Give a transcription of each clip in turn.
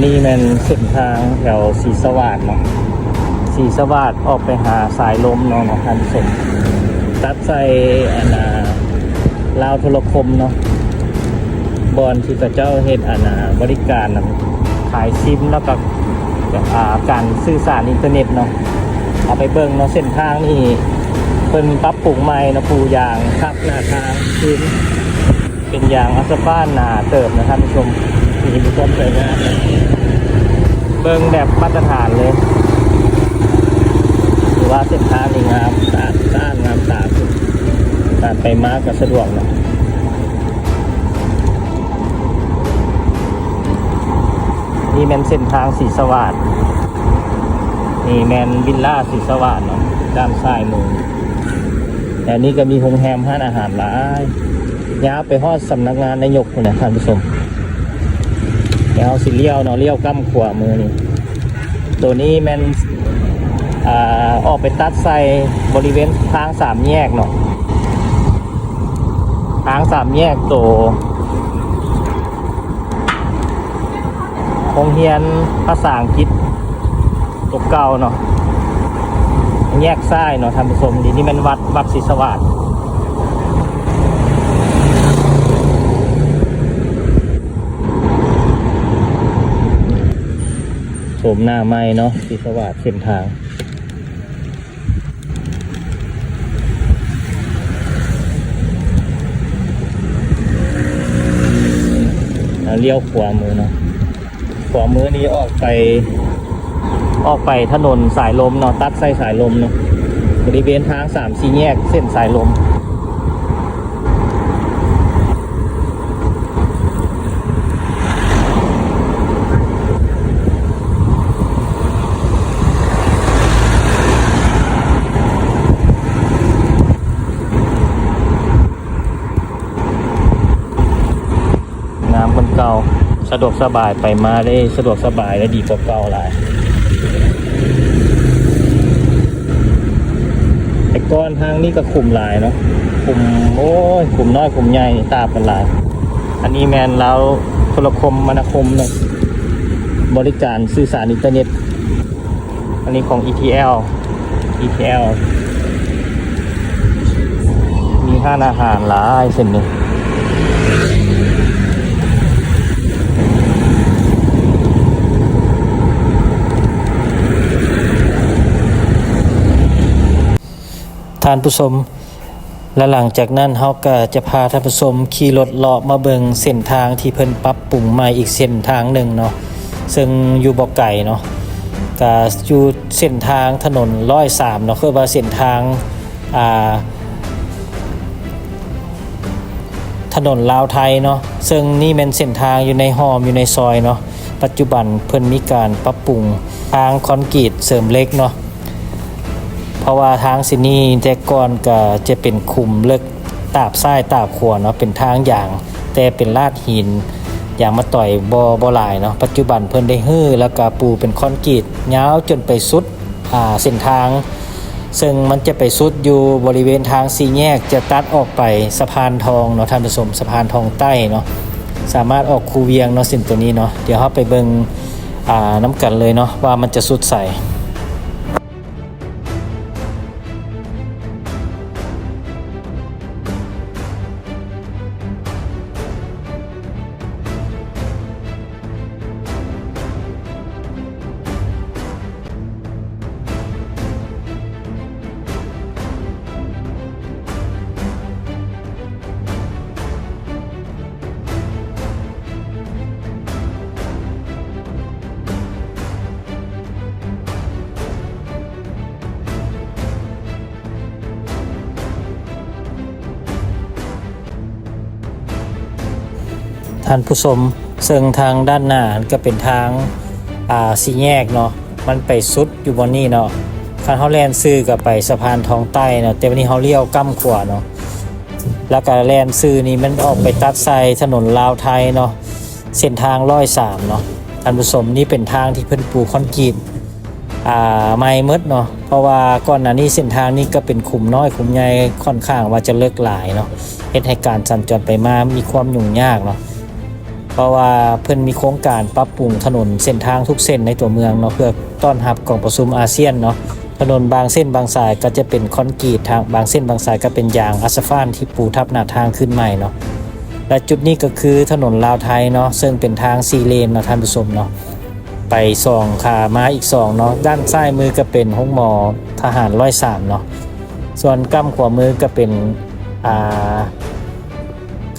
ນີ້ແມ່ນເສັ້ນທາງແຖວສີສະຫວາດເນາະ, ສີສະຫວາດອອກໄປຫາສາຍລົມເນາະ ທ່ານຜູ້ຊົມ, ຕັດໃສ່ອັນນ່າ ລາວໂທລະຄົມເນາະ, ບ່ອນທີ່ເຂົາເຈົ້າເຮັດອັນນ່າ ບໍລິການຂາຍຊິມ ແລ້ວກໍ ອ່າ ການສື່ສານອິນເຕີເນັດເນາະ. ເອົາໄປເບິ່ງເນາະ ເສັ້ນທາງນີ້ເພິ່ນປັບປຸງໃໝ່ເນາະ, ປູຢາງທັບໜ້າທາງຄືນ ເປັນຢາງອັດສະຟານໜາເຕີບນະທ່ານຜູ້ຊົມ, ມີຄວາມສວຍງາມນະ, ເບິ່ງແບບມາດຕະຖານເລີຍ, ຖືວ່າເສັ້ນທາງນີ້ງາມ ສະອາດ ສະອາດງາມຕາ, ການໄປມາກໍສະດວກເນາະ. ນີ້ແມ່ນເສັ້ນທາງສີສະຫວາດ, ນີ້ແມ່ນວິນລາສີສະຫວາດເນາະ ດ້ານຊ້າຍມື. ແຖວນີ້ກໍມີໂຮງແຮມ ຮ້ານອາຫານຫຼາຍ, ຍາວໄປຮອດສຳນັກງານນາຍົກພຸ້ນນະທ່ານຜູ້ຊົມ. ແລ້ວເຮົາຊິລ້ຽວເນາະ, ລ້ຽວກ້ຳຂວາມືນີ້. ໂຕນີ້ແມ່ນ ອ່າ ອອກໄປຕັດໃສ່ບໍລິເວນທາງສາມແຍກເນາະ, ທາງສາມແຍກໂຕ ໂຮງຮຽນພາສາອັງກິດຕົວເກົ່າເນາະ, ແຍກຊ້າຍເນາະທ່ານຜູ້ຊົມ. ນີ້ ນີ້ແມ່ນວັດ ວັດສີສະຫວາດ, ໂສມໜ້າໃໝ່ເນາະ ສີສະຫວາດເສັ້ນທາງ. ແລ້ວລ້ຽວຂວາມືເນາະ, ຂວາມືນີ້ອອກໄປ ອອກໄປຖະໜົນສາຍລົມເນາະ, ຕັດໃສ່ສາຍລົມເນາະ, ບໍລິເວນທາງສາມສີ່ແຍກເສັ້ນສາຍລົມ. ງາມກວ່າເກົ່າ, ສະດວກສະບາຍ, ໄປມາໄດ້ສະດວກສະບາຍ ແລະ ດີກວ່າເກົ່າຫຼາຍ. ແຕ່ກ່ອນທາງນີ້ກໍຂຸມຫຼາຍເນາະ, ຂຸມ ໂອ້ຍ ຂຸມນ້ອຍຂຸມໃຫຍ່ນີ້ຕາບກັນຫຼາຍ. ອັນນີ້ແມ່ນລາວໂທລະຄົມມະນາຄົມເນາະ, ບໍລິການສື່ສານອິນເຕີເນັດ. ອັນນີ້ຂອງ ອີທີແອລ ອີທີແອລ ມີຮ້ານອາຫານຫຼາຍເສັ້ນນີ້. ທ່ານຜູ້ຊົມ ແລະ ຫຼັງຈາກນັ້ນເຮົາກໍຈະພາທ່ານຜູ້ຊົມຂີ່ລົດເລາະມາເບິ່ງເສັ້ນທາງທີ່ເພິ່ນປັບປຸງໃໝ່ອີກເສັ້ນທາງໜຶ່ງເນາະ, ເຊິ່ງຢູ່ບໍ່ໄກເນາະ, ກໍຢູ່ເສັ້ນທາງຖະໜົນຮ້ອຍສາມເນາະ, ເອີ້ນວ່າເສັ້ນທາງ ອ່າ ຖະໜົນລາວໄທເນາະ, ເຊິ່ງນີ້ແມ່ນເສັ້ນທາງຢູ່ໃນຮ່ອມ ຢູ່ໃນຊອຍເນາະ. ປັດຈຸບັນເພິ່ນມີການປັບປຸງທາງຄອນກຣີດເສີມເຫຼັກເນາະ, ເພາະວ່າທາງເສັ້ນນີ້ແຕ່ກ່ອນກໍຈະເປັນຂຸມເລິກຕາບຊ້າຍຕາບຂວາເນາະ, ເປັນທາງຢາງ ແຕ່ເປັນລາດຫີນ ຢາງມາຕອຍບໍ່ ບໍ່ຫຼາຍເນາະ. ປັດຈຸບັນເພິ່ນໄດ້ຮື້ ແລ້ວກໍປູເປັນຄອນກຣີດຍາວຈົນໄປສຸດ ອ່າ ເສັ້ນທາງ ເຊິ່ງມັນຈະໄປສຸດຢູ່ບໍລິເວນທາງສີ່ແຍກ ຈະຕັດອອກໄປສະພານທອງເນາະທ່ານຜູ້ຊົມ, ສະພານທອງໃຕ້ເນາະ, ສາມາດອອກຄູວຽງເນາະ ເສັ້ນໂຕນີ້ເນາະ. ດຽວເຮົາໄປເບິ່ງ ອ່າ ນຳກັນເລີຍເນາະ ວ່າມັນຈະສຸດໃສ. ທ່ານຜູ້ຊົມ, ເຊິ່ງທາງດ້ານໜ້າກໍເປັນທາງ ອ່າ ສີ່ແຍກເນາະ, ມັນໄປສຸດຢູ່ບ່ອນນີ້ເນາະ. ຄັນເຮົາແລ່ນຊື່ກໍໄປສະພານທອງໃຕ້ເນາະ, ແຕ່ວັນນີ້ເຮົາລ້ຽວກ້ຳຂວາເນາະ, ແລ້ວກໍແລ່ນຊື່ນີ້ມັນອອກໄປຕັດໃສ່ຖະໜົນລາວໄທເນາະ, ເສັ້ນທາງຮ້ອຍສາມເນາະທ່ານຜູ້ຊົມ. ນີ້ເປັນທາງທີ່ເພິ່ນປູຄອນກຣີດ ອ່າ ໃໝ່ໝົດເນາະ, ເພາະວ່າກ່ອນໜ້ານີ້ເສັ້ນທາງນີ້ກໍເປັນຂຸມນ້ອຍຂຸມໃຫຍ່ ຂ້ອນຂ້າງວ່າຈະເລິກຫຼາຍເນາະ, ເຮັດໃຫ້ການສັນຈອນໄປມາມີຄວາມຫຍຸ້ງຍາກເນາະ. ເພາະວ່າເພິ່ນມີໂຄງການປັບປຸງຖະໜົນເສັ້ນທາງທຸກເສັ້ນໃນຕົວເມືອງເນາະ ເພື່ອຕ້ອນຮັບກອງປະຊຸມອາຊຽນເນາະ. ຖະໜົນບາງເສັ້ນບາງສາຍກໍຈະເປັນຄອນກຣີດ, ທາງບາງເສັ້ນບາງສາຍກໍເປັນຢາງອາສະຟານທີ່ປູທັບໜ້າທາງຂຶ້ນໃໝ່ເນາະ. ແລະ ຈຸດນີ້ກໍຄືຖະໜົນລາວໄທເນາະ, ເຊິ່ງເປັນທາງສີ່ເລນເນາະທ່ານຜູ້ຊົມເນາະ. ໄປສອງຂາມາອີກສອງເນາະ. ດ້ານຊ້າຍມືກໍເປັນໂຮງໝໍທະຫານຮ້ອຍສາມເນາະ. ສ່ວນກ້ຳຂວາມືກໍເປັນ ອ່າ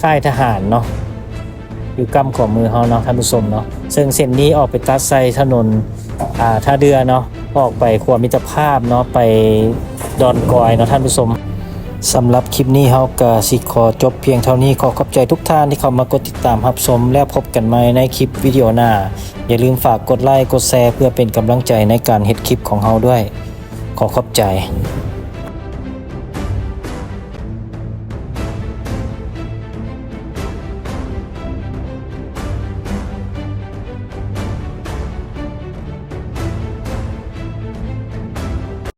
ຄ້າຍທະຫານເນາະ. ຢູ່ກ້ຳຂວາມືເຮົາເນາະທ່ານຜູ້ຊົມເນາະ. ເຊິ່ງເສັ້ນນີ້ອອກໄປຕັດໃສ່ຖະໜົນ ອ່າ ທ່າເດື່ອເນາະ, ອອກໄປຂົວມິດຕະພາບເນາະ, ໄປດອນກອຍເນາະທ່ານຜູ້ຊົມ. ສຳລັບຄລິບນີ້ເຮົາກະຊິຂໍຈົບພຽງເທົ່ານີ້. ຂໍຂອບໃຈທຸກທ່ານທີ່ເຂົ້າມາກົດຕິດຕາມຮັບຊົມ, ແລ້ວພົບກັນໃໝ່ໃນຄລິບວິດີໂອໜ້າ. ຢ່າລືມຝາກກົດໄລກົດແຊ ເພື່ອເປັນກຳລັງໃຈໃນການເຮັດຄລິບຂອງເຮົາດ້ວຍ. ຂໍຂອບໃຈ.